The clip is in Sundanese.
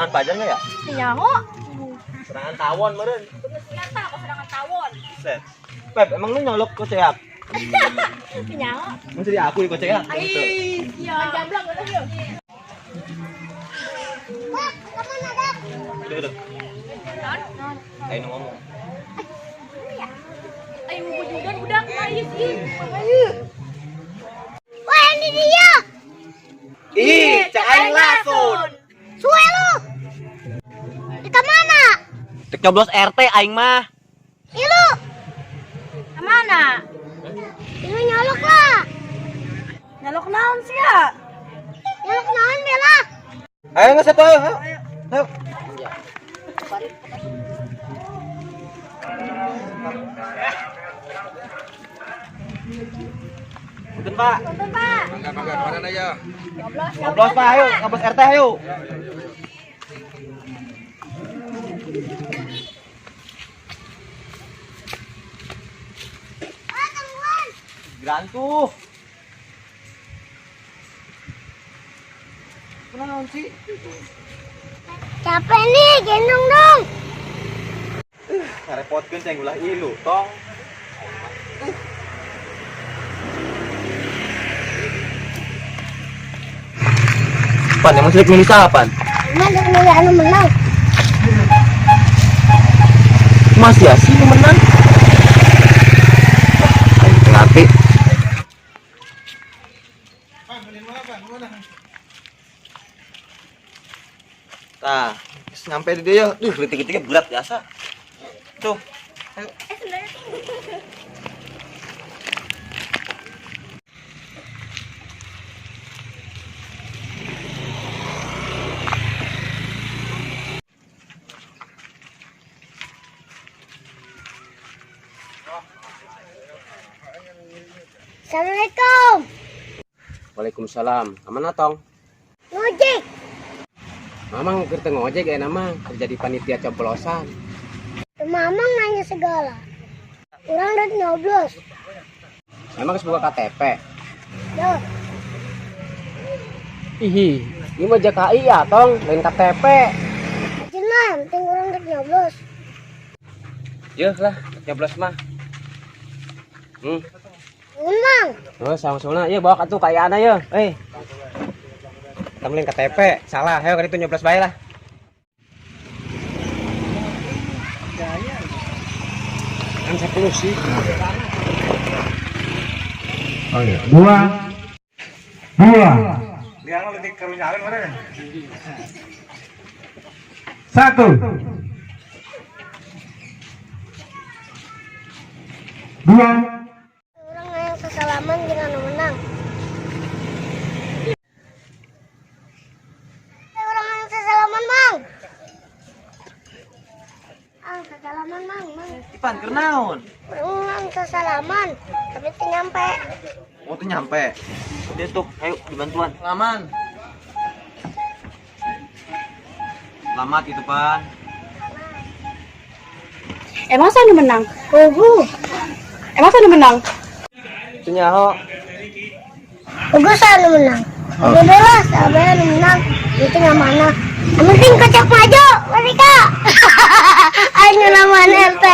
Serangan pajar nggak ya? Nyaho. Serangan tawon meureun. Ternyata aku serangan tawon. Set. Pep, emang lu nyolok koceak? Nyaho. Emang jadi aku ya koceak? Ai, iya. Jamblang udah yuk. Dak, kemana dak? Udah, udah. Ayo ngomong. Ayo wujudan budak ayo sih. Ayo. Wah, ini dia. Ih, cak aing lasun. Suwe lu. Di kemana? Tek nyoblos RT aing mah. Ilu, Kemana? ilu nyolok lah. Nyalok naon sih ya? Nyolok naon bela? Ayo nggak satu ayo, ayo. Ayo. Punten, Pak. Punten, Pak. Mangga, mangga, kemana aja? Nyoblos, Nyoblos, Pak, ayo. Nyoblos RT ayo. Ah, tungguan. Gerantuh. Kunaon sih? Capek nih, gendong dong. Ngarepotkeun ceng ulah ilu, tong. Pan, emang silik milih siapa, Pan? Emang dek milih anu menang. Mas Yasin yang menang. Ayo ngerti. Nah, nyampe di dia, duh, kritik-kritiknya berat biasa. Tuh, ayo. Assalamualaikum. Waalaikumsalam. Aman tong? Ngojek. Mamang keur teu ngojek ya nama kerja di panitia coblosan. Mamang nanya segala. Orang udah nyoblos. Emang geus boga KTP? Yo, Ih, ini mah JKI ya tong, lain KTP. izin lah, yang penting orang udah nyoblos. Yeuh lah, nyoblos mah. Nuhun, Mang. Oh, sama-sama. Yeuh bawa atuh ka ana yeuh. Eh. Kita lain KTP, salah. Ayo ka ditu nyoblos bae lah. Kan 10 sih. Oh iya. Dua. Dua. Satu. Dua. Orang yang sesalaman jangan menang. Orang yang sesalaman, Mang. Ah, sesalaman, Mang, Mang. Ipan, keur naon? Orang sesalaman, tapi teu nyampe. Oh, tuh nyampe. Udah tuh, ayo dibantuan. Laman. Selamat itu, Pan. Emang saya menang? Ugu, Emang saya menang? Itu nyaho. ugu saya menang. Udah lah, saya menang. Itu nggak mana. Yang penting kocok maju, mereka. Ayo namanya RT.